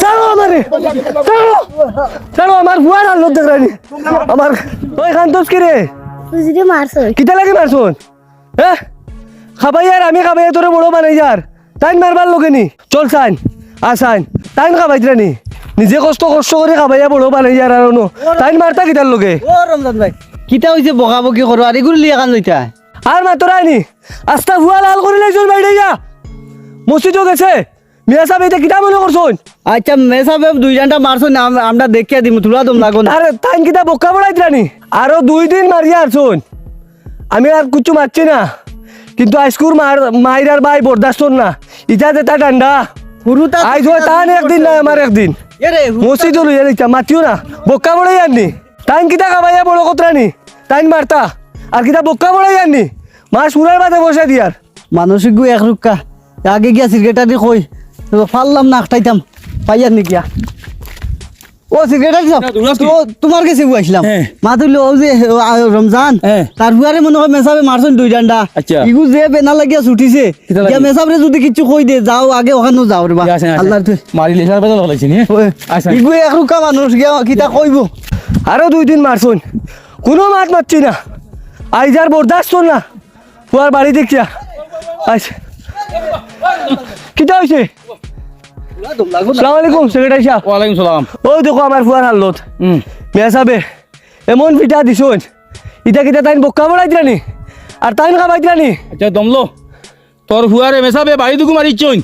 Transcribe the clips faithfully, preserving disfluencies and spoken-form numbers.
ছাড়ো আমারে। ছাড়ো। ছাড়ো, আমার ফুয়ার হালত দেখরায়নি। আমার, ওই কান্দছ কিরে? হুজুরে মারছইন। কিতা লাগি মারছইন? হে? খাবাইয়ার, আমি খাবাইয়া তোরে বড় বানাইয়ার। তাইন মারবার লগে নি? চল চাইন, আ চাইন। তাইন খাবাইতরা নি? নিজে কষ্ট, কষ্ট করি খাবাইয়া বড় বানাইয়ার আর অনো। তাইন মারতা কিতার লগে? ও রমজান ভাই, কিতা অইছে বকাবকি করো? আর ইগুর লিয়া কান লইতা? আর মাতরায় নি? আস্তা ফুয়া লাল করিলাইছইন বাইড়াইয়া। মসজিদো গেছে। মিয়া সাব, ইতা কিতা মনো করছইন? আইচ্ছা, মেসাবে দুই ডান্ডা মারছইন, আম-, আমরা দেখিয়া দিমু, তুরা দম লাগো না। আরে, তাইন কিতা বক্কা বড়াইতরা নি? আরো দুই দিন মারিয়া আরছইন। আমি আর কুচ্ছু মাতছি না, কিন্তু আইজকুর মার, মাইর আর বাই বরদাস্ত অর না। ইতা যেতা ডান্ডা, হুরুতা আইজ অয় তান একদিন, নায় আমার একদিন। এরে, হুরুতা মসজিদো লইয়া যাইতা, মাতিও না। বক্কা বড়াইয়ার নি? তাইন কিতা খাবাইয়া বড় করতরা নি? তাইন মারতা। আর কিতা বক্কা বড়াইয়ার নি? মাস ফুরার বাদে পয়সা দিয়ার। মানসিক গু এক রুক্কা। আগে গিয়া সিগারেটারি কই। তো পারলাম না, আটকাইতাম। পাইয়ার নি গিয়া। ও সিগারেটারি সাব, না, দৌড়াস কি? তো তুমার গেছে গু আইছলাম। হ্যাঁ। মাত অইলো অউ যে, আ, রমজান। হ্যাঁ। তার ফুয়ারে মনো কয় মেসাবে মারছইন দুই ডান্ডা। আচ্ছা। ইগু যে বেনা লাগিয়া ছুটিছে। কিতা গিয়া লাগে? মেসাবরে যুদি কিচ্ছু কই দে, যাও আগে অখানো যাও রে বা। ইয়া, আছে, আছে। আল্লার তুই। মারিলে সারা বেলা লাগাইছি নি? ওই, আচ্ছা। ইগু এক রুক্কা মানুষ গিয়া কিতা কইবো? আরো দুই দিন মারছইন। কুনু মাত মাতছি না। আইজ আর বরদাস্ত অর না। ফুয়ার বাড়ি দেখিয়া। আইস। কিতা অইছে? আসসালামু আলাইকুম, সেক্রেটারি সাব। ওয়ালাইকুম সালাম। অউ দেখো আমার ফুয়ার হালত। হুম। মিয়া সাবে, এমন ফিটা দিছইন। ইতা কিতা তাইন বক্কা বড়াইতরা নি? আর তাইন খাবাইতরা নি? আইচ্ছা, দম ল। তোর ফুয়ারে মেসাবে বাড়ি দুগু মারিছইন।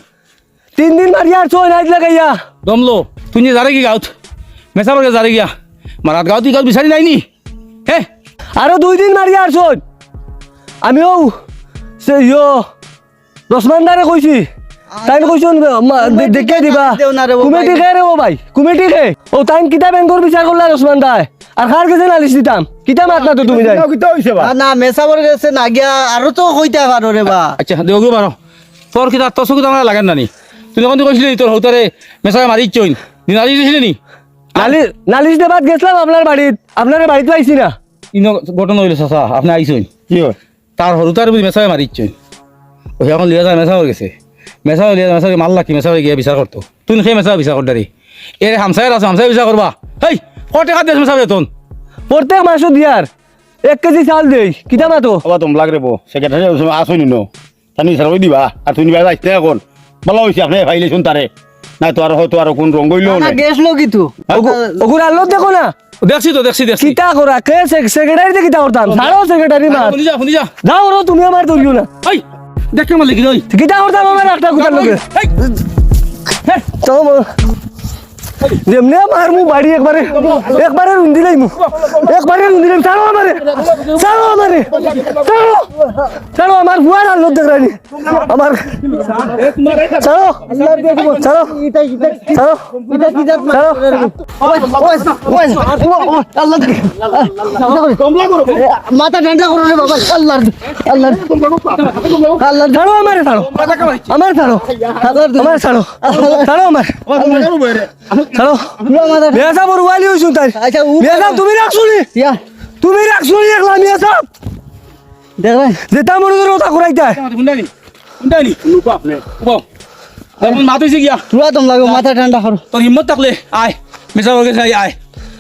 তিন দিন মারিয়া আরছইন, আইজ লাগাইয়া। দম ল, তুই নি যারে গি গাউত। মেসাবর গেছে যারে গিয়া। মারাত গাউত, ই গাউত বিচারি নাই নি? হে? আরো দুই দিন মারিয়া আরছইন। আমি অউ, সে, ইয়ো, রসমানদারে কইছি। তাইন কইছইন, মা, দে-, দেখিয়া দিবা। দেও না রে বাবা। কমিটি কে রে ও ভাই? কমিটি কে? ও তাইন কিতা বেঙ্গর বিচার করলা রসমানদায়? আর কার গেছে নালিশ দিতাম? কিতা মাত না তো তুমি যাই? কিতা অইছে বা? না, না, মেসাবর গেছে না গিয়া, আরো তো কইতা পারো রে বা। আইচ্ছা, দেও গো বারো। তোর কিতা, তোর চকুত আমার লাগের না নি? তুই অখন তো কইছলি তোর হউতারে মেসাবে মারিছইন। নি নালিশ দিছলি নি? নালি-, নালিশ দেবাত গেছলাম আপনার বাড়িত, আপনারে বাড়িত পাইছি না। ইনো ঘটনা অইলো চাচা, আপনে আইছইন। কি অয়? তার হউতারে বুঝি মেসাবে মারিছইন। অউ অখন লইয়া যায় মেসাবর গেছে। মেসাবে লইয়া যায়, মেসাবে মারলা কি, মেসাবে গিয়া বিচার করতো। তুই নি কে মেসাবে বিচার করতারে? এরে হামসায়ার আছে, হামসায় বিচার করবা। হেই, কয় টেকা দেছ মেসাবে বেতন? প্রত্যেক মাসো দিয়ার। এক কেজি চাউল দেই, কিতা মাতো? ওবা, দম লাগ রে বো, সেক্রেটারি আছইন নি? তাইন বিচার করি দিবা, আর তুই নিবা যাইস না অখন। ভালা অইছে আপনে পাইলাইছইন তারে। না তো আর হয়তো আরো কুন রং অইলো না, না। গ্যাস লগি তো। হ্যাঁ? অগু-, অগুর আলো দেখো না। দেখছি তো, দেখছি, দেখছি। কিতা করা? কে সে-, সেক্রেটারিতে কিতা করতাম? ছাড়ো সেক্রেটারি মার। হুনি যা, হুনি যা। যাও রো, তুমি আমার দলিও না। এই, দেখ কে মারলে কি রে? কিতা করতাম আমার একটা কুতার লগে? এই। তো ম-, যেমনে মারমু বাড়ি একবারে, একবারে রুন্দি লাইমু, একবারে রুন্দি লাইমু। ছাড়ো আমারে, ছাড়ো আমারে, ছাড়ো, ছাড়ো, আমার ফুয়ার হালত দেখরায়নি। আমার, ছাড়ো, ছাড়ো, ছাড়ো, ছাড়ো। ওই, ওই, ওই, আল্লাহ, মাথা ঠান্ডা করো রে বাবা, আল্লাহ, আল্লাহ, আল্লাহ। ছাড়ো আমারে, ছাড়ো। আমারে ছাড়ো। ছাড়ো আমার। ছাড়ো। মিয়া সাব, বড় ওয়ালি অইছইন তাইন। আচ্ছা, উ- মিয়া সাব, তুমি রাখছো নি? ইয়া। তুমি রাখছো নি একলা, মিয়া সাব? দেখবেন। যেতা মনে করো অতা করাইতায়। কোনটা নি? কোনটা নি? নুবা আপনে। উবাও। এখন মাত অইছে গিয়া। তুরা দম লাগো, মাথা ঠান্ডা করো। তোর হিম্মত থাকলে আয়। মেসাবর গেছে আয়, আয়।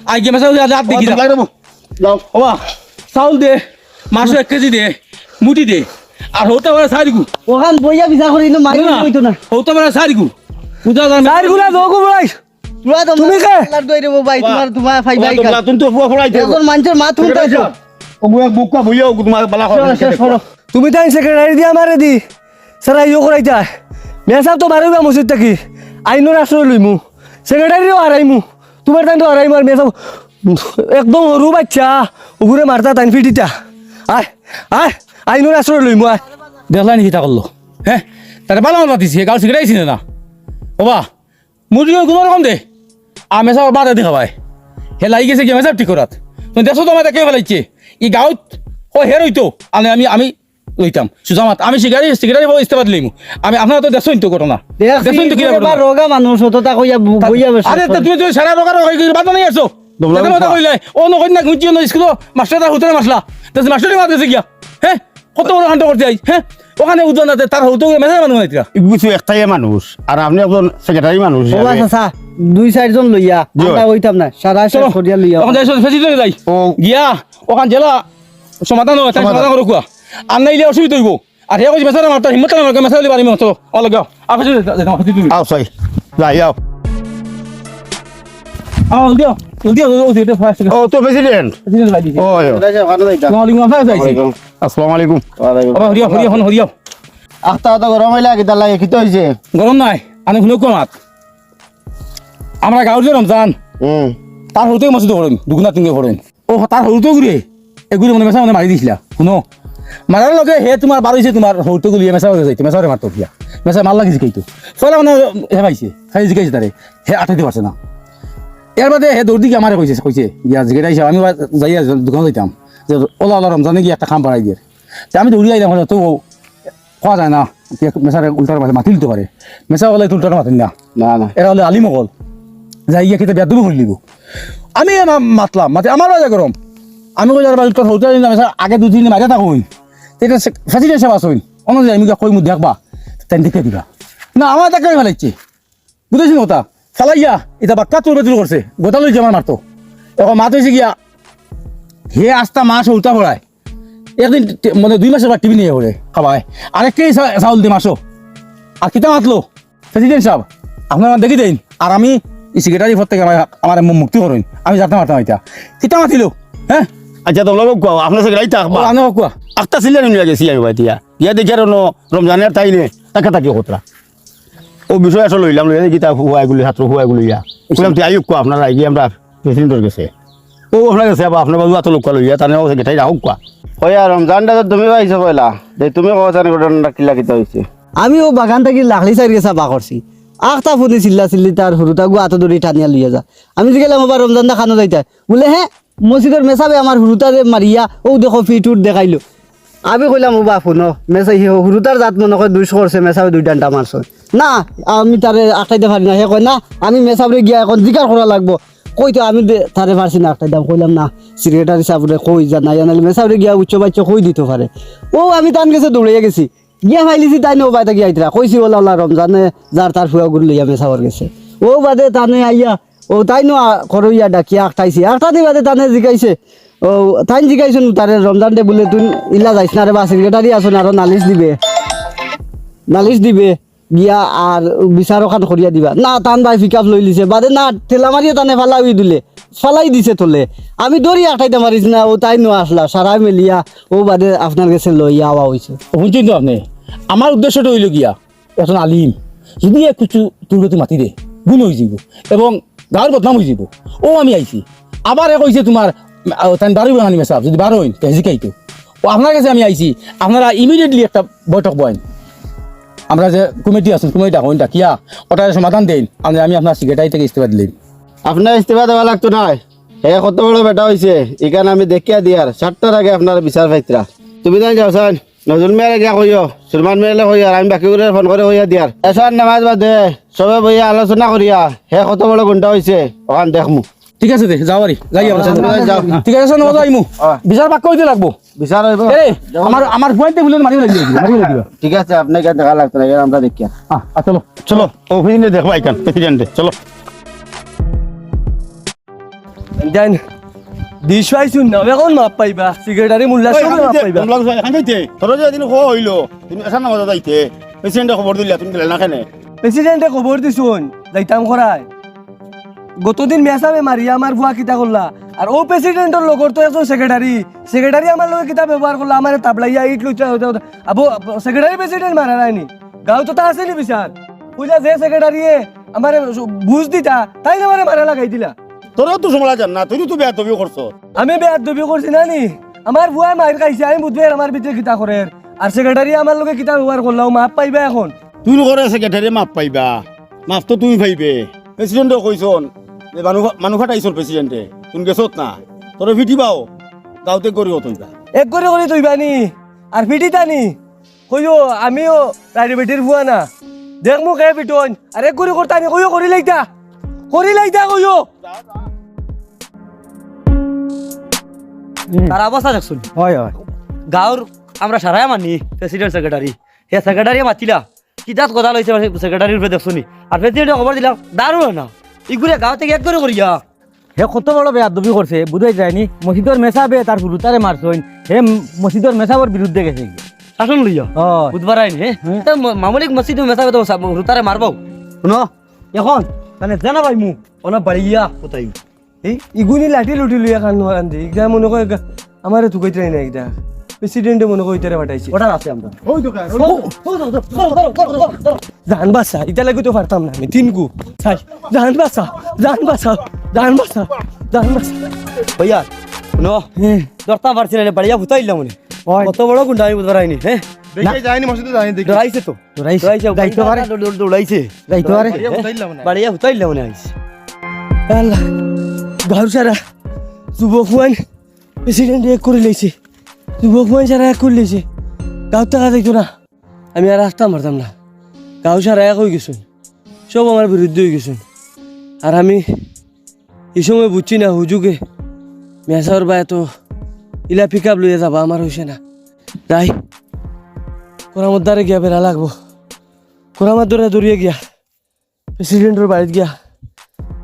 আয় গিয়া মেসাবর গেছে আত দেখি যা। যাও। ওবা, চাউল দে, মাংস এক কেজি দে, মুটি দে। আর হউতা বারা চাইরগু। অখান বইয়া বিচার করি, ইনো মারি না। হইতো না। হউতা বারা চাইরগু। বুঝা যায় না। চাইরগু না, দুগু বড়াই। তুরা তো তুমি কে? আল্লার দোয়াই রে বাবা, বাহ। তুমার, তুমার ভাই, বাহ, ভাই তো কা। বাহ, তুমি তো ফুয়া ফড়াই দেবো। একজন মানষর মাত হুনতায় তো। ওগু এক বুকা বইয়া, ওগু তুমার বালা করে। সরো, সরো, সরো। তুমি তাইন সেক্রেটারি দিয়া আমারে দি। সারা ইয়ো করাইতায়। মেসাব তো বারইবা মসজিদ থাকি। আইনর আশ্রয় লইমু। সেক্রেটারিরেও হারাইমু। তুমার তাইন তো হারাইমু আর মেসাব একদম হুরু বাইচ্চা। ওগুরে মারতা তাইন ফিটিতা। আয়, আয়, আইনর আশ্রয় লইমু, আয়। দেখলায়নি কিতা করলো? হে? তারে বালা মারবা দিছি, হে গাঁওর সেক্রেটারি চিনে না। ওবা, মুরগি কুনু রকম দে। আর মেসাব বাদে দেখা পায়। হে লাগি গেছে গিয়া মেসাব ঠিক করাত। তুমি দেখছো তো আমারে কে ফালাইছে? ই গাঁওত ও হের অইতো। আনে আমি, আমি লইতাম। সুজা মাত। আমি সেক্রেটারি, সেক্রেটারি বউ ইস্তফা দিলাইমু। আমি আপনারা তো দেখছইন তো ঘটনা। দেখছি, দেখছইন তো কিলা ঘটনা। রোগা মানুষ, অততা কইয়া বু-, বইয়া বসে। আরে, তে তুমি তো সারা রোগা রোগা কইয়া বাদ নাই আছো। দমলা দেখো কথা কইলে। ও নকইন না গুঞ্জি না স্কুলো, মাস্টার তার হুতরে মাসলা। তে মাস্টারে মাত গেছে গিয়া। হে? কত বড় কাণ্ড করতে আই, হে? অখানে উদ্ধার না, তার হউতো মেসাবে মানুষ নাই। ইগু তো একটাই মানুষ, আর আপনে একজন সেক্রেটারি মানুষ ও হিসাবে। আচ্ছা, আচ্ছা, দুই চাইরজন লইয়া, জি। আমরা অইতাম না, সারা শেষ চলো। করিয়া লইয়া। অখন যাই, চলো, ফেসিলিটি যাই। ও। গিয়া, অখান যেলা সমাধান অয়, তাই সমাধান। সমাধান করো কুয়া। আর নাইলে অসুবিধা অইবো। আর হে কইছে, মেসাবে মারতা, হিম্মত না, মেসাবে বাড়ি মতো। অ, লগে আও। আর ফেসিলিটি যাই, যাই, ফেসিলিটি যাই। আও, চাই। যাই, আও। আও, জলদি আও, জলদি আও, জলদি আও, ফাস্ট। ও, তো প্রেসিডেন্ট। প্রেসিডেন্ট লাগি। ও, আয়। ওয়ালাইকুম আসসালাম, যাইছি। ওয়ালাইকুম। আসসালামু আলাইকুম। ওয়ালাইকুম। বাবা, হরিয়া, হরিয়া, হন, হরিয়া। আখতা তো গরম অইলা, কিতা লাগে, কিতা অইছে? গরম নাই, আমি হুনো কমাত। আমরা গাউর যে রমজান, হুম। তার হউতে মসজিদে পড়ইন, দুগুনা তিনগুনা পড়ইন। ও, তার হউতে ঘুরে, এগুরে মানে মেসা মানে মারি দিছিলা। হুনো, মারার লগে হে তুমার বার অইছে, তুমার হউতে গুলিয়ে মেসাবে যাইতে, মেসাবে মারতো কিয়া। মেসাবে মারলা কিতা জিকাইতো। ফয়লা মানে হে পাইছে, খালি জিকাইছে তারে, হে আটাইতে পারছে না। এর বাদে হে দৌড় দি গিয়া আমারে কইছে, কইছে, "ইয়া, জিগাইতা হিসাব, আমি বা-, যাইয়া দোকানো যাইতাম, যে ওলা ওলা রমজানে গিয়া একটা খাম পাড়াই দিয়ার।" তে আমি দৌড়ি আইলাম, তো কওয়া যায় না, কি মেসারে উল্টার মাঝে মাতিল তো পারে। মেসা অকলে তো উল্টার মাতিল না। না, না। এরা অইলে আলিম অকল। যাই গিয়া কিতা বেয়াদবি করি লিবো। আমি এ মা-, মাতলাম, মাতে আমার বাজে গরম। আমি কই, "আরে ভাই, তোর হউতে দিন না, মেসা আগে দুই দিন মারিয়া থাকো হইন। তে এটা সে-, ফেসিলিটি হিসাব আছে হইন। অন্য যে আমি গিয়া কইমু দেখবা, তাই দেখে দিবা।" না, আমার তাকে ফেলাইছে। বুঝছইন কথা? ফালাইয়া, ইটা বাক্কা চুরবাচুর করছে। গোটা লই জামার মারতো। এখন মাত অইছে গিয়া, হে আস্তা মাস উল্টা পড়ায়। একদিন টি-, মানে দুই মাসের বার টিভি নিয়া পড়ে, খাবায়। আরেককেই চা-, চাউল দি মাসো। আর কিতা মাতলো? প্রেসিডেন্ট সাব, আপনারা দেখি দেইন। আর আমি এই সেক্রেটারি পদ থাকি আমার, আমার মু-, মুক্তি করইন। আমি যাইতাম পারতাম ইটা। কিতা মাতিলো? হ্যাঁ? আচ্ছা, তো লোক কোয়া, আপনার সেক্রেটারি থাক বা? ও, আমি কোয়া। আখতা সিলেন নিয়া গেছি আমি বাইতিয়া। গিয়া দেখি আর অন্য রমজানের তাই নে, তাকে তাকে খতরা। ও বিষয় আসলে লইলাম, লইয়া দেখি তা হুয়া এগুলি, ছাত্র হুয়া এগুলি ইয়া। বললাম, "তুই আইউক কো, আপনার আইগি আমরা প্রেসিডেন্টর গেছে।" ও আপনার গেছে, আবার আপনার বাবু এত লোক লইয়া, তানে ও সেক্রেটারি রাখুক কো। ওই আর রমজানটা তো তুমি পাইছো পয়লা, যে তুমি কও জানি ঘটনাটা কিলা কিতা হইছে। আমি ও বাগান থাকি লাখলি সাইড গেছা বা করছি। আখতা ফুনি চিল্লা চিল্লি তার হুরুতা গু আতো দড়ি টানিয়া লইয়া যা। আমি জিগাইলাম, "ওবা রমজান দা খানো যাইতা?" বলে, "হ্যাঁ।" মসজিদর মেসাবে আমার হুরুতারে মারিয়া, ও দেখো ফিট উট দেখাইলো। আমি কইলাম, "ও বাপ, হুনো, মেসা-, হি-, হুরুতার জাত মনে কয় দুষ করছে, মেসাবে দুই ডান্ডা মারছে।" না, আমি তারে আটকাইতে পারি না। হে কয়, "না, আমি মেসাবরে গিয়া এখন জিকার করা লাগবো।" কই তো আমি দে-, তারে পারছি না আটকাইতাম। কইলাম, "না, সেক্রেটারি সাবরে কই জানাইয়া, নাইলে মেসাবরে গিয়া উচ্চ বাচ্চ কই দিতে পারে।" ও আমি তান গেছে দৌড়াইয়া গেছি। গিয়া ফাইলিছি তাইন ও বায়তা গিয়া আইতরা। কইছি, "ওলা, ওলা, রমজানে যার তার ফুয়াগুর লইয়া মেসাবর গেছে।" ও বাদে তানে আইয়া ও তাইন আ-, করইয়া ডাকিয়া আটকাইছি। আটকানি বাদে তানে জিকাইছে, ও তাইন জিকাইছইন তারে, "রমজান দে বুলে তুই ইলা যাইস না রে বা, সেক্রেটারি আছইন আরো নালিশ দিবে, নালিশ দিবে গিয়া আর বিচার ওখান করিয়া দিবা।" না, তান বায় পিক আপ লইলিছে। বাদে না, ঠেলা মারিয়া তানে ফালাই দিলে, ফালাই দিছে তলে। আমি দড়ি আটকাইতে পারিছি না, ও তাইন আসলা, সারায় মিলিয়া ও বাদে আপনার গেছে লইয়া আওয়া অইছে। হুনছইন তো আপনে, আমার উদ্দেশ্যটা অইলো গিয়া, একজন আলিম, যদি এক কিছু দুর্গতি মাতি দে, গুণ অইযিবো এবং গাউর বদনাম অইযিবো। ও আমি আইছি, আবার এ কইছে তুমার, আহ, তাইন বারইবা নানি মেসাব, যদি বারইন, তে জিকাইতো। ও আপনার গেছে আমি আইছি, আপনারা immediately একটা বৈঠক বইন। আমরা যে কমিটি আছইন, কমিটি ডাকইন, ডাকিয়া ওটারে সমাধান দেইন, আমি, আমি আপনার সেক্রেটারি থাকি ইস্তফা দিলাম। আপনার ইস্তফা দেওয়া লাগতো নায়। হে কত বড় বেটা অইছে, ইখান আমি দেখিয়া দিয়ার, সাতটার আগে আপনার বিচার পাইতরা। তুমি তাইন যাও চাইন, নজরুল মিয়ারে গিয়া কইও, সুরমান মিয়ারে কইও, আর আমি বাকিগুলোরে ফোন করি কইয়া দিয়ার। এশার নামাজ বাদে সবে বইয়া আলোচনা করিয়া, হে কত বড় গুন্ডা অইছে, ওখান দেখমু। ঠিক আছে দে, যাও আরি, যাই আমরা। যাও, যাও। ঠিক আছে, নমাজ আইমু। হ্যাঁ। বিচার বাক্কা অইতে লাগবো। বিচার অইবো। এরে, দেখো। আমার, আমার ফুয়াইন্তে বুলে মারি লাগি, মারি লাগি। ঠিক আছে, আপনে ইখান দেখা লাগতো না, ইখান আমরা দেখিয়া। হ্যাঁ, আ, চলো। চলো, অফিসে দেখবা ইখান, প্রেসিডেন্টে, চলো। জান, দিশাই শুন না, এখন মাফ পাইবা, সেক্রেটারি মোল্লা ওই, সবে মাফ পাইবা। তোমরা কোথায়? এখান হইতে? তোরা যে দিন হো হইলো, তুমি এসার নামাজ যাইতে, প্রেসিডেন্টে খবর দিলা, তুমি গেলে না কেনে? প্রেসিডেন্টে খবর দিছইন, যাইতাম করায়। গতদিন মেসাবে মারিয়া আমার ফুয়া কিতা করলা? আর ও প্রেসিডেন্টর লগর তো একজন সেক্রেটারি, সেক্রেটারি আমার লগে কিতা ব্যবহার করলা, আমারে তাবলাইয়া ইট লইতা হইতা হইতা। আবো, আবো, সেক্রেটারি প্রেসিডেন্ট মারা যায়নি। গাঁও তো তা আছেনি বিচার। কইলা যে সেক্রেটারিয়ে আমারে বুঝ দিতা, তাইন আমারে মারা লাগাই দিলা। তোরাও তো সমালোচনা, তুই তো বেয়াদবি করছো। আমি বেয়াদবি করছি না নি? আমার ফুয়ায় মাইর খাইছে, আমি বুঝবে আমার ভিতরে কিতা করের। আর সেক্রেটারি আমার লগে কিতা ব্যবহার করলাও, মাফ পাইবা এখন। তুই করে সেক্রেটারি মাফ পাইবা, মাফ তো তুমি পাইবে। প্রেসিডেন্টে কইছন যে মানু-, মানু ফাটাইছন প্রেসিডেন্টে, তুমি গেছত না, তোরে ফিটিবাও, গাঁওতে করিও তইবা। এক করে করি তইবা নি, আর ফিটিতা নি, কইও আমিও রাইডি বেটির ফুয়া না, দেখমু কে ফিটন, আর এক করে করতা নি, কইও করি লাইতা, করি লাইতা কইও। তার অবস্থা দেখছুন। হয়, হয়। গাঁওর আমরা সারায় মানি, প্রেসিডেন্ট সেক্রেটারি। হে সেক্রেটারিয়ে মাতিলা, কিতাত কথা লইছে সেক্রেটারির উপরে দেখছো নি? আর প্রেসিডেন্টে খবর দিলাম, দারুণ না। ইগুরে গাঁও থাকি এক করে করিয়া। হে কত বড় বেয়াদবি করছে, বুঝাই যায়নি। মসজিদর মেসাবে তার হুরুতারে মারছইন, হে মসজিদর মেসাবর বিরুদ্ধে গেছে। শাসন লইয়া? অয়। বুধবার আইন, হে? হে। তা ম-, মামুলিক মসজিদর মেসাবে তো সা-, হুরুতারে মারবাউ। হুনো, এখন মানে জানা ভাই মু, ওনা বাড়িয়া কোথায়? এই ইগুনি লাঠি লুটি লইয়া কান মারান দি। ইগদা মনে কয় গা-, আমারে তুকাইতে নাই না ইগদা। প্রেসিডেন্টে মনে কয় ইতারে পাঠাইছে। ওটা আছে আমরা। ওই তো কার, ওই তো। জান বাসা, ইতা লাগি তো পারতাম না আমি। তিন গু। সাই, জান বাসা, জান বাসা, জান বাসা, জান বাসা। ভাইয়া, হুনো। হ্যাঁ। ধরতাম পারছি না, বাড়িয়া ফুতাইলাম মনে। ওই। কত বড় গুন্ডা আমি বুঝবার আইনি, হ্যাঁ? দেখে যায়নি, মসজিদে যায়নি, দেখি। ডরাইছে তো। ডরাইছে। ডরাইছে, ডরাইছে। যাইতে পারে। ডর-, ডর-, ডরাইছে। যাইতে পারে। বাড়িয়া ফুতাইলাম মনে হয়। বাড়িয়া ফুতাইলাম মনে হয়। আল্লাহ, গাঁও সারা যুবক ফুয়াইন প্রেসিডেন্ট এক করে লইছে। যুবক ফুয়াইন সারা এক করে লইছে। গাঁও থাকা যাইতো না। আমি আর আসতাম পারতাম না। গাঁও সারা এক হয়ে গেছে। সব আমার বিরুদ্ধে হয়ে গেছে। আর আমি এই সময় বুঝছি না হুজুগে মেসার বায় তো ইলা পিক আপ লইয়া যাবা আমার হইছে না। যাই, কোরামত দ্বারে গিয়া বেড়া লাগবো। কোরামত ধরে দৌড়িয়ে গিয়া প্রেসিডেন্টর বাড়িত গিয়া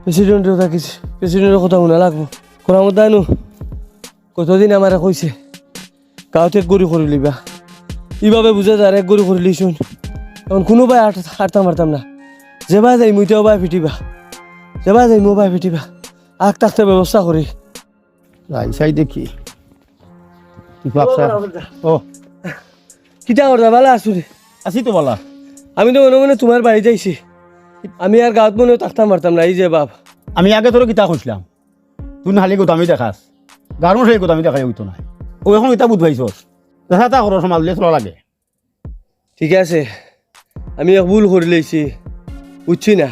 প্রেসিডেন্টর কথা কিছু, প্রেসিডেন্টর কথা হুনা লাগবো। কোরামত দানু কতদিন আমারে কইছে, গাঁওত এক গড়ি করি লইবা। ইভাবে বুঝা যায় এক গড়ি করি লইছুন। এখন কোনো বায় আট-, আটতাম পারতাম না। যেবায় যাইমু, ইটা ওবায় ফিটিবা। যেবায় যাইমু, ওবায় ফিটিবা। আগ থাকতে ব্যবস্থা করি। যাই, চাই দেখি। কি ভাবছা? ও। কিতা করতা, ভালা আছো রে? আছি তো ভালা। আমি তো মনে মনে তোমার বাড়ি যাইছি। আমি আর গাঁওত মনে থাকতাম পারতাম না, এই যে বাপ। আমি আগে তোরে কিতা কইছিলাম? তুই নাহালি গোতামি দেখাস। গারমো সেই গোতামি দেখাই হইতো না। ও এখন কিতা বুঝ পাইছস? দেখা তা করো, সমাজ লিয়ে চলা লাগে। ঠিক আছে, আমি এক ভুল করি লইছি, বুঝছি না,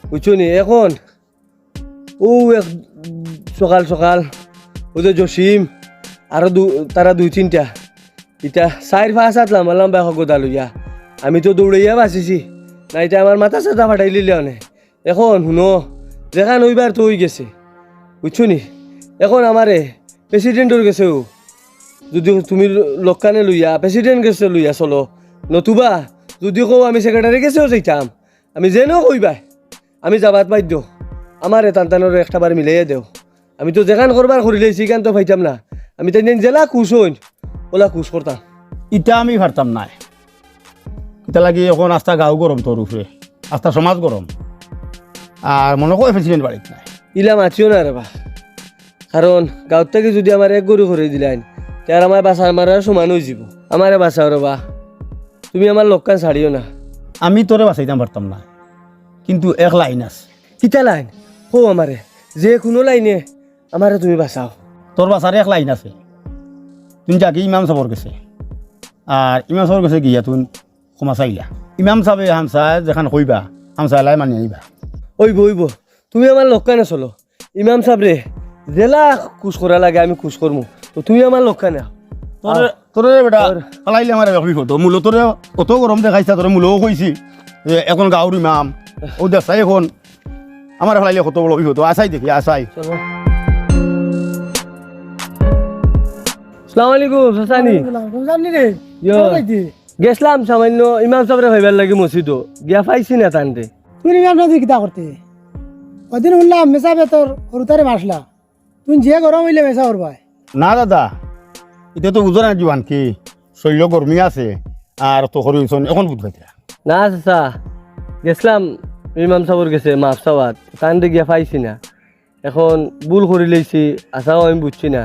বুঝছো নি? এখন ও এক সকাল সকাল ও যে জসিম, আরো দু-, তারা দুই তিনটা, ইটা চাইর পাঁচ হাত লাম্বা লাম্বা এক গদা লইয়া, আমি তো দৌড়াইয়া বাঁচিছি, না ইটা আমার মাথা চাথা ফাটাই লিলে অনে। এখন হুনো, যেখান হইবার তো হই গেছে, বুঝছো নি? এখন আমারে প্রেসিডেন্টর গেছেও যদি তুমি লক্কানে লইয়া প্রেসিডেন্ট গেছে লইয়া চলো, নতুবা যদি কও আমি সেক্রেটারি গেছেও যাইতাম, আমি যেন কইবায়, আমি যাবাত বাধ্য। আমারে তান তানরে একটা বার মিলাইয়া দেও। আমি তো যেখান করবার করিলে সেখান তো পাইতাম না। আমি তাইন জেলা খুশ হইন, ওলা খুশ করতাম। ইটা আমি পারতাম নায়। ইটা লাগি এখন আস্তা গাঁও গরম তোর উপরে, আস্তা সমাজ গরম। আর মনে কয় প্রেসিডেন্ট বাড়িত নাই। ইলা মাতিও না রে বা, কারণ গাঁওত থাকি যদি আমার এক গড়ি করি দিলাইন, তে আর আমার বাঁচা আমার আর সমান হয়ে যাব। আমারে বাঁচাও রে বা, তুমি আমার লক্কান ছাড়িও না। আমি তোরে বাঁচাইতাম পারতাম না, কিন্তু এক লাইন আছে। কিতা লাইন? কও আমারে, যে কোনো লাইনে আমারে তুমি বাঁচাও। তোর বাঁচার এক লাইন আছে, তুই যাকে ইমাম সাবর গেছে, আর ইমাম সাবর গেছে গিয়া তুই ক্ষমা চাইলা। ইমাম সাবে হামসায় যেখান কইবা, হামসায় লাই মানি আইবা। ওইব, ওইব। তুমি আমার লক্কানে চলো। ইমাম সাবরে জেলা খুশ করা লাগে আমি খুশ করমু। তো তুমি আমার লক্কানে আও। তোরে, আও। তোরে বেটা, তোর ফালাইলে আমার এক বিপদ। মূল তোরে অত গরম দেখাইছা, তোরে মূলও কইছি। এ, এখন গাঁওর ইমাম। ও দেশাই এখন আমার ফালাইলে কত বড় বিপদ। আসাই দেখি, আসাই। চলো। আসসালামু আলাইকুম, চাচানি। ওয়ালাইকুম সালাম। রমজান নি রে? ইয়ো। কোথায় যাইতে? গেছলাম সামান্য ইমাম সাবরে পাইবার লাগি মসজিদো, গিয়া পাইছি না তানরে। তুই ইমাম সাব কিতা করতে? ওদিন শুনলাম মেসাবে তোর হুরুতারে মারছলা। তুই যে গরম হইলে মেসা করবায়। না দাদা, ইটা তো বুঝো না জুয়ান কি, শরীরও গরমি আছে, আর তো করি হইছন, এখন বুঝ পাইতে না। না চাচা, গেছলাম ইমাম সাবর গেছে মাফ চাওয়াত, তানরে গিয়া পাইছি না। এখন ভুল করি লইছি, আচ্ছাও আমি বুঝছি না।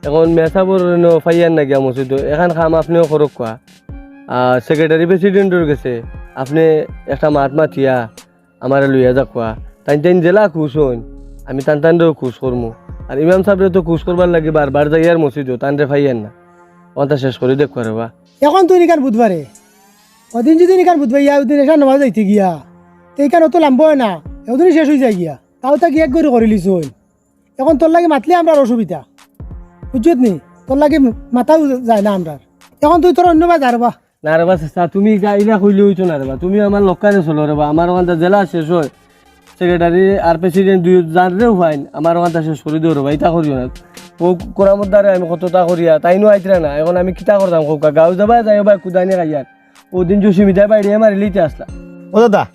এখন মেসাবর ন পাইয়ার না গিয়া মসজিদো, এখান কাম আপনেও করউক্কা। আর সেক্রেটারি প্রেসিডেন্টর গেছে আপনে একটা মাত মাতিয়া আমারে লইয়া যাউক্কা। তাইন তাইন জেলা খুশ হইন, আমি তান তানরেও খুশ করমু। আর ইমাম সাবরে তো খুশ করবার লাগি বারবার যাইয়ার মসজিদো, তানরে পাইয়ার না। অখানতা শেষ করি দেউক্কা রে বা। এখন তুই ইখান বুধবারে, ওদিন যদি ইখান বুধবারে ইয়া, ওদিন এশার নামাজ যাইতে গিয়া, তে ইখান অত লাম্বা হয় না, ওদিনই শেষ হয়ে যায় গিয়া। তাও তা কি এক গড়ি করি লিছইন। এখন তোর লাগি মাতলে আমরার অসুবিধা, বুঝছত নি? তোর লাগি মাতাও যায় না আমরার। এখন তুই তোর অন্য বায় যা রে বা। না রে বা, চাচা, তুমি ইলা কইলে অইতো না রে বা। তুমি আমার লক্কানে চলো রে বা। আমার অখানতা জেলা শেষ হয়, সেক্রেটারি আর প্রেসিডেন্ট দুই জানরেও পাইন, আমার অখানতা শেষ করি দেও রে বা। ইতা করিও না। ও কোরামত দারে আমি কততা করিয়া, তাইনও আইতরা না। এখন আমি কিতা করতাম কউক্কা? গাঁও যাবা, যাইও বা কুদানি খাইয়ার। ওদিন জসিমিতায় বাইরে মারি লইতে আসলা। ও দাদা,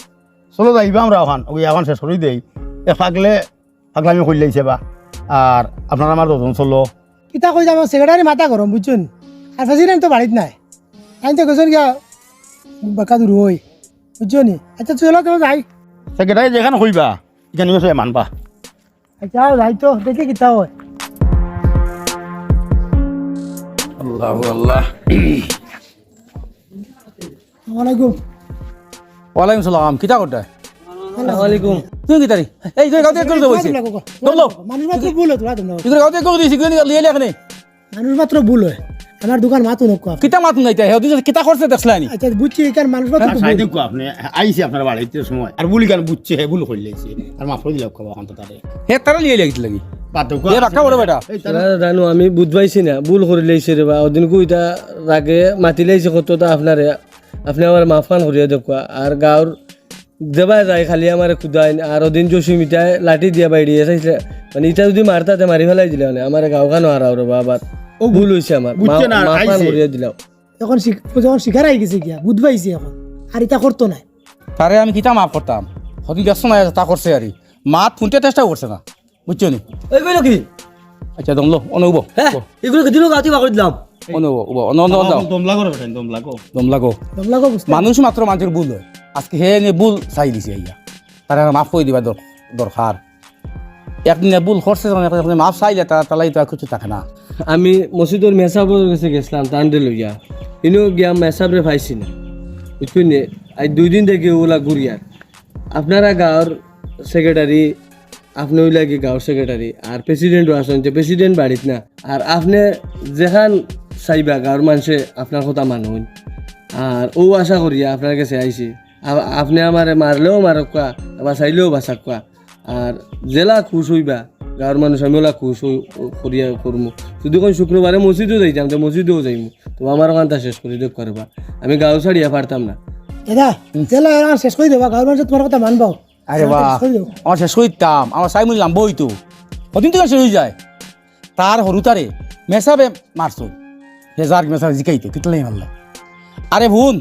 চলো যাইবা আমরা অখান, ওই অখান শেষ করি দেই। এ পাগলে পাগলামি করিলাইছে বা। আর আপনারা আমার দুইজন চলো। কিতা কই যাবো, সেক্রেটারি মাথা গরম, বুঝছো নি? আর প্রেসিডেন্ট তো বাড়িত নাই, তাইন তো গেছইন গিয়া বাক্কা দূর অই, বুঝছো নি? আচ্ছা, চলো, চলো যাই। সেক্রেটারি যেখান কইবা, এখানে সবাই মানবা। আচ্ছা, যাই তো, দেখি কিতা অয়। আল্লাহ, আল্লাহ। আসসালামু আলাইকুম। ওয়ালাইকুম সালাম, কিতা করতায়? আসসালামু আলাইকুম। তুই কিতারি? এই, তুই গাউত এক করে দিছি। দম লও। মানুষ মাত্র ভুল অয়, তোরা দম লও। তুই গাউত এক করে দিছি, কিতা লিয়ে লিয়ে এখানে? মানুষ মাত্র ভুল অয়। আমার দোকান মাতুন অউক্কা। কিতা মাতুন যাইতা? হে, ওদিন কিতা করছে দেখছলায়নি? আচ্ছা, বুঝছি, এখান মানুষ মাত্র আর ভুল। সাইডে কো আপনি, আইছে আপনার বাড়িতে সময়। আর ভুল এখান বুঝছে, হে ভুল করিলাইছে। আর মাফ করি দিলাম, কবা, অন্তত তারে। হে, তারা লিয়ে লিয়ে গেছে লাগি। বাদ দেও, এ বাক্কা বড় বেটা। এই তারা দাদা, জানো, আমি বুঝ পাইছি না, ভুল করিলাইছে রে বা। ওদিন কইতা রাগে মাতিলাইছে কততা আপনারে, আপনে আমারে মাফ খান করিয়া দেউক্কা। আর গাউর যেবায় যাই খালি আমারে কুদাইন, আর ওদিন জসিমিতায় লাঠি দিয়া বাইড়িয়ে চাইছে, মানে, ইটা যদি মারতা তে মারি ফালাই দিলে, মানে, আমারে গাউখানো হারাও রে বাবা। ও ভুল অইছে আমার, বুঝছে মা-, না, মাফ খান আইছে। করিয়া দিলাও। এখন শিক-, যখন শিকার আই গেছে গিয়া, বুঝ পাইছে এখন, আর ইটা করতো নায়। তারে আমি কিতা মাফ করতাম? হদিন দেখছো না, তা করছে আরি। মাত হুনতে চেষ্টাও করছে না, বুঝছো নি? এই কইলো কি? আচ্ছা, দম লও, অনো উবো। হ্যাঁ, এগুলো কি দিনও গাতি বাকরি দিলাম। অনো উবো, উবো, অনো, অনো, অনো। দম লাগো রে বেটা, দম লাগো। দম লাগো। দম লাগো বুঝতে। মানুষ মাত্র মানুষর ভুল অয়। আজকে হে এনে ভুল চাই দিছে আইয়া। তারে আর মাফ করি দিবা দর-, দরকার। একদিনে ভুল করছে যখন, একদিনে মাফ চাইলে তার, তার লাগি তো আর কিছু থাকে না। আমি মসজিদর মেসাবর গেছে গেছলাম, তানরে লইয়া। ইনো গিয়া মেসাবরে পাইছি না। বুঝছো নি? আজ দুই দিন থাকি ওলা ঘুরিয়ার। আপনারা গাউর সেক্রেটারি, আপনে অইলা গি গাউর সেক্রেটারি, আর প্রেসিডেন্টও আছইন, যে প্রেসিডেন্ট বাড়িত না। আর আপনে যেখান চাইবা গাউর মানষে আপনার কথা মানইন। আর অউ আশা করিয়া আপনার গেছে আইছি। আ-, আপনে আমারে মারলেও মারউক্কা, বাঁচাইলেও বাঁচাউক্কা। আর যেলা খুশ অইবা, গাউর মানুষ আমি ওলা খুশ অই-, করিয়া করমু। যদি কইন শুক্রবারে মসজিদও যাইতাম, তে মসজিদও যাইমু। তো আমার অখানটা শেষ করি দেউক্কা রে বা। আমি গাউ ছাড়িয়া পারতাম না। দাদা, হুম। যেলা এরা শেষ করি দেবা, গাউর মানুষ তুমার কথা মানবো। আরে বাহ, শেষ করি দেও। আমার শেষ করি দিতাম, আমার সাইমুল লাম্বা অইতো। কদিন থাকি শেষ অই যায়। তার হুরুতারে মেসাবে মারছইন। হে যার মেসাবে জিকাইতো, কিতা লাগি মারলা? আরে হুন,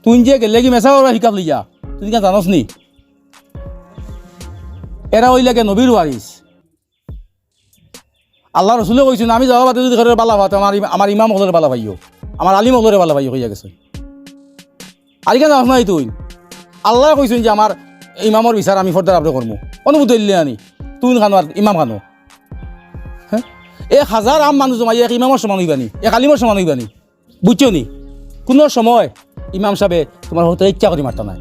তুই যে গেলে গি মেসাবর হিকাপ লইয়া, তুই কিতা জানোস নি? এরা অইলা গি নবীর ওয়ারিস। আল্লার রসুলে কইছইন, "আমি যাওয়া বাদে যদি কেউরে বালা পাও, তে আমার ইমা-, আমার ইমাম অকলরে বালা পাইও, আমার আলিম অকলরে বালা পাইও," কইয়া গেছইন। আর ইখান জানোস না তুই? আল্লায় কইছইন যে, "আমার ইমামর বিচার আমি পর্দার আড়ালে করমু।" অনুভূতি অইলে আনি, তুই খানো আর ইমাম খানো। হ্যাঁ? এক হাজার আম মানুষ জমাইয়া এক ইমামর সমান অইবা নি, এক আলিমর সমান অইবা নি। বুঝছো নি? কুনু সময় ইমাম সাবে তুমার হুরুতারে ইচ্ছা করি মারতা নায়।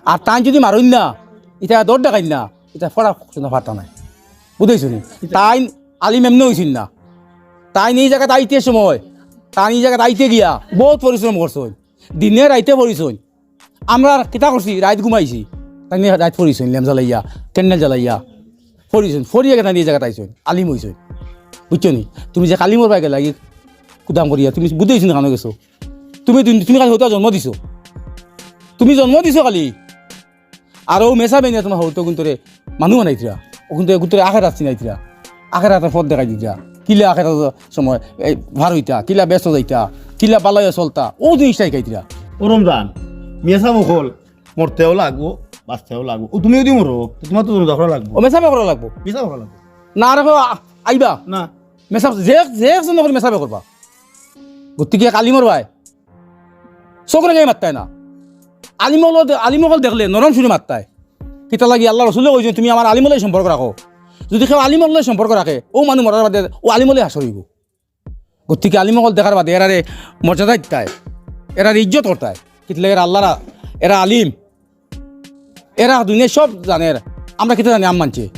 আর তাইন যদি মারইন না, ইতা দর দেখাইন না, ইতা ফড়া শুনা পারতা নায়। বুঝাইছো নি? তাইন আলিম এমনে অইছইন না। তাইন ই জাগাত আইতে সময়, তাইন ই জাগাত আইতে গিয়া বউত পরিশ্রম করছইন। দিনে রাইতে পড়ছইন। আমরা কিতা করছি? রাইত ঘুমাইছি। তাইন রাইত পড়ছইন, লেম জ্বালাইয়া, ক্যান্ডেল জ্বালাইয়া। পড়ছইন, পড়িয়া গিয়া তাইন ই জাগাত আইছইন, আলিম অইছইন। বুঝছো নি? তুমি যে আলিমর বায় গেলাগি কুদাম করিয়া, তুমি বুঝাইছো না কেনে গেছো? তুমি, তুমি, তুমি খালি হুরুতা জন্ম দিছো। তুমি জন্ম দিছো খালি। আর অউ মেসাবে নিয়া তুমার হুরুতা কুনতরে মানুষ বানাইতরা। অউ কুনতরে, কুনতরে আখেরাত চিনাইতরা। আখেরাতর পথ দেখাই দিতরা। কিলা আখেরাতর সময় এই পার অইতা, কিলা বেহেস্তো যাইতা, কিলা বালা অইয়া চলতা, অউ জিনিসটা হিকাইতরা। ও রমজান, মেসাব অকল মরতেও লাগবো, বাঁচতেও লাগবো। ও তুমি যদি মরো, তে তুমার তো জনাজা করা লাগবো। ও মেসাবে করা লাগবো। মেসাব করা লাগবো। না রাখো, আ-, আইবা। না। মেসাব যে, যে একজন করে মেসাবে করবা। গতিকে আলিমর বায় চউখ লাগাই মাততায় না। আলিম অকল দে-, আলিম অকল দেখলে নরম সুরে মাততায়। কিতার লাগি আল্লার রসুলে কইছইন, "তুমি আমার আলিমর লগে সম্পর্ক রাখো।" যদি কেউ আলিমর লগে সম্পর্ক রাখে, অউ মানুষ মরার বাদে অউ আলিমর লগে হাশর অইবো। গতিকে আলিম অকল দেখার বাদে এরারে মর্যাদা দিতায়, এরারে ইজ্জত করতায়। কিতার লাগি এরা আল্লার আ-, এরা আলিম। এরা দুনিয়ার সব জানে, এরা। আমরা কিতা জানি, আম মানছে।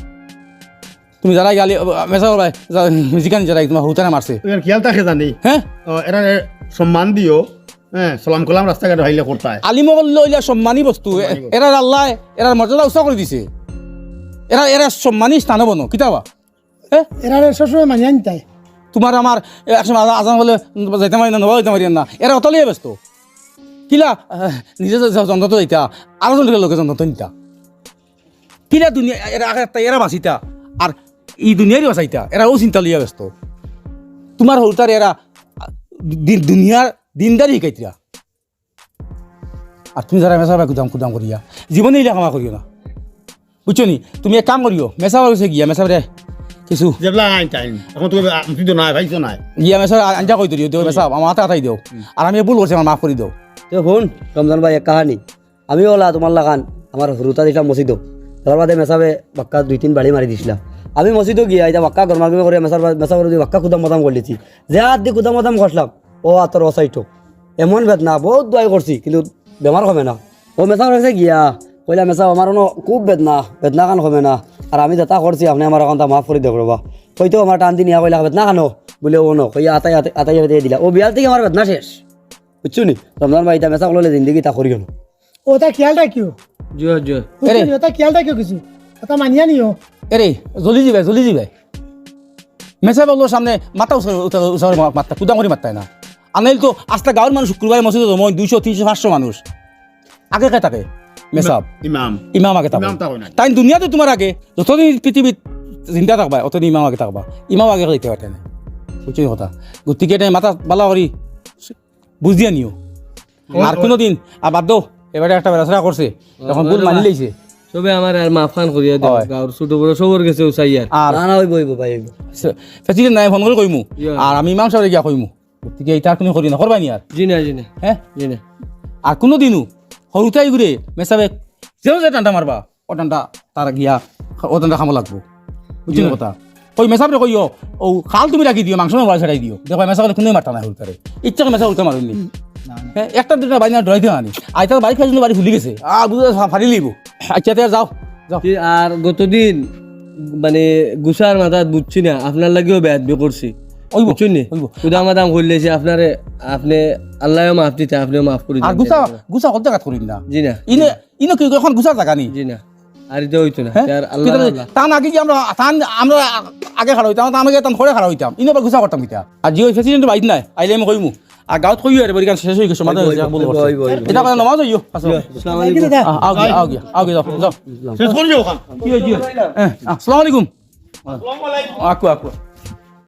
তুমি যারা গিয়া আলি-, মেসাব অকল বায়, যা-, জিকানি যারা তুমার হুরুতারে মারছে। এরা খিয়াল থাকে জানি। হ্যাঁ? ও, এরারে সম্মান দিও, হ্যাঁ, সালাম কালাম রাস্তাঘাটে পাইলে করতায়। আলিম অকল অইলা সম্মানী বস্তু, এ-, সম্মানী বস্তু। এরার আল্লায়, এরার মর্যাদা উঁচা করি দিছে। এরা, এরা সম্মানী স্থানে বনো, কিতা বা? হ্যাঁ? এরারে সবসময় মানিয়া নিতায়। তুমার আমার এ, এক সময় আজা-, আজান অইলে যাইতাম পারি না, নমাজো যাইতাম পারি না। এরা অতালিয়ে ব্যস্ত। কিলা, আহ, নিজে যে, যে জন্নতো যাইতা, আরো জনর লগে জন্নতো নিতা। কিলা দুনিয়া, এরা আখেরাত, এরা বাঁচিতা। আর ই দুনিয়ারই বাঁচাইতা। এরা অউ চিন্তা লইয়া ব্যস্ত। তুমার হুরুতারে এরা, আহ, দি-, দুনিয়ার দিনদারি হিকাইতরা। আর তুমি যারা মেসাবে কুদাম কুদাম করিয়া, জীবনে ইলা কামা করিও না, বুঝছো নি? তুমি এক কাম করিও, মেসাবর গেছে গিয়া মেসাবরে কিছু যেবলা আইন টাইম, এখন তুমি আ-, তুমি তো নাই, পাইছো নাই। গিয়া মেসাবর আ-, আঞ্জা কই দিও, দিও মেসাব, আমার মাথা আতাই দিও। আর আমি ভুল করছি, আমার মাফ করি দিও। তো হুন, রমজান ভাই, এক কাহানি। আমি ওলা তোমার লাখান, আমার হুরুতা দিছিলাম মসজিদো। তার বাদে মেসাবে বাক্কা দুই তিন বাড়ি মারি দিছিলাম। আমি মসজিদো গিয়া, এটা বাক্কা গরমাগরমি করে মেসার বা-, মেসাবর বাক্কা কুদাম বাদাম করলিছি। যে হাত দি কুদাম বাদাম করছিলাম, ও হাতর ও সাইডো। এমন বেদনা, বহুত দোয়াই করছি, কিন্তু বেমার কমে না। ও মেসাবর গেছে গিয়া, কইলা, "মেসাব, আমার অনো খুব বেদনা, বেদনা খান কমে না। আর আমি যেটা করছি, আপনে আমার অখানতা মাফ করি দেউক রবা।" কইতেউ আমার টান দি নিয়া কইলা, "বেদনা খানো?" বুলে, "ও নো।" কইয়া আতাই, আতাই, আতাই, আতাই দিলা। ও বিয়াল থাকি আমার বেদনা শেষ। বুঝছো নি? রমজান ভাই, ইতা মেসাব অকলর জিন্দেগি ইতা করিও না। ওটা খেয়াল রাখিও। জি, জি। বুঝছো এরে। নি? ওটা খেয়াল রাখিও কিছু। ওটা মানিয়া নিও। এরে, জ্বলি যিবায়, জ্বলি যিবায়। মেসাব অকলর সামনে মাথা উচা, উচা, উচা করি মা-, মাততা, কুদাম করি মাততায় না। আনাইল তো আস্তা গাঁওর মানুষ শুক্রবারে মসজিদো জমা অইন দুইশো, তিনশো, পাঁচশো মানুষ। আগে কে থাকে? মেসাব। ইমাম। ইমাম আগে থাকে। ইমাম থাকে না। তাইন দুনিয়াত তুমার আগে, যতদিন পৃথিবীত জিন্দা থাকবায়, অতদিন ইমাম আগে থাকবা। ইমাম আগে যাইতা পারতা না। বুঝছো নি কথা? গতিকে ইটা মাথা বালা করি বুঝিয়া নিও। আর কুনুদিন, আর বাদ দেও, এবারে একটা বেড়াছেড়া করছে, এখন ভুল মানি লাইছে। সবে আমারে আর মাফ খান করিয়া দেও, অয়। গাঁওর ছোট বড় সবর গেছে উচাইয়ার। আর না, না, অইবো, অইবো, ভাই, অইবো। সে-, প্রেসিডেন্ট নাই, ফোন করি কইমু। ইয়া। আর আমি ইমাম সাবরে গিয়া কইমু। গতিকে ইতা আর কুনু করি না, করবায় নি আর? জি না, জি না। হ্যাঁ? জি না। আর কুনুদিনও হুরুতাইগুরে মেসাবে যেও যে টান্ডা মারবা, ও টান্ডা তার গিয়া, ও টান্ডা খামো লাগবো। বুঝছো নি কথা? কই মেসাবরে কইও, ও খাল তুমি রাখি দিও, মাংস না ছাড়াই দিও। দেখো, মেসাব অকলে কুনু মারতা না হুরুতারে। ইচ্ছা করে মেসাব হুরুতা মারুন নি। না, না। হ্যাঁ, একটা দুটা বাড়ি না ডরাইতে আনি। আইতার বাড়ি খাই যদি বাড়ি খুলি গেছে। আ, বুঝো, ফাড়ি লিবো। আচ্ছা, তে যাও, যাও। কি আর গতদিন মানে গুছার মাথাত বুঝছি না, আপনার লাগিও বেয়াদবি করছি। অইবো, বুঝছইন নি? অইবো। কুদাম বাদাম করিলাইছি আপনারে, আপনে আল্লায়ও মাফ দিতা, আপনেও মাফ করি আর দেন। গুছা, গুছা করতে কাত করিন না। জি না। ইনে, ইনে কি এখন গুছার জাগা নি? জি না। আর ইতা অইতো না। হ্যাঁ? আর আল্লাহ, কিতা আল্লাহ। তান আগে কি আমরা, তান, আমরা আগে খাড়া অইতাম, তান আগে তান করে খাড়া অইতাম। ইনে আবার গুছা করতাম কিতা? আর জি ওই প্রেসিডেন্ট বাইর নাই, আইলে আমি কইমু। আর গাঁওত কইও আরে, বড়ি গান শেষ অই গেছে, সমাধান অইছে, বলবো। অইবো, অইবো, অইবো। ইটা করে নামাজ অইও। আসো। আসসালামু আলাইকুম। আ-, আও গিয়া, আও গিয়া, আও গিয়া, যাও, যাও। শেষ করি যাও খান। কি অইছে? হ্যাঁ, আসসালামু আলাইকুম। আসসালামু আলাইকুম। আকু, আকু।